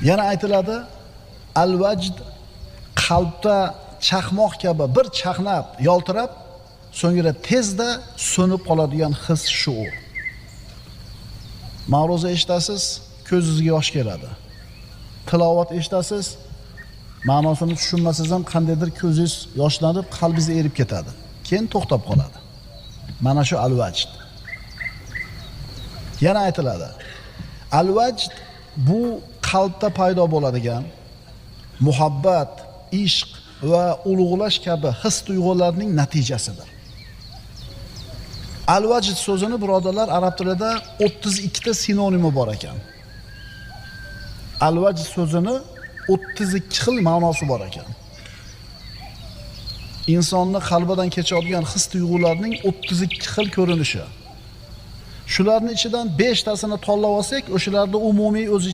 Yana aytiladi, al-vajd qalbda chaqmoq kabi bir chaqnab, yoltirab, so'ngra tezda so'nib qoladigan his shuur. Ma'ruza eshitasiz, ko'zingizga yosh keladi. Tilovat eshitasiz, ma'nosini tushunmasangiz ham qandaydir ko'zingiz yoshlanib, qalbingiz erib ketadi. Keyin to'xtab qoladi. Mana shu al-vajd. Yana aytiladi, al-vajd bu qalbda paydo bo'ladigan muhabbat, ishq va ulug'lash kabi his tuyg'ularning natijasidir. Al-vajd so'zini birodarlar arab tilida 32 ta sinonimi bor ekan. Al-vajd so'zini 32 xil ma'nosi bor ekan. Insonni qalbidan kechadigan his tuyg'ularning 32 xil ko'rinishi. Shularning ichidan 5 tasini tanlab olsak, o'shalarni umumiy o'zi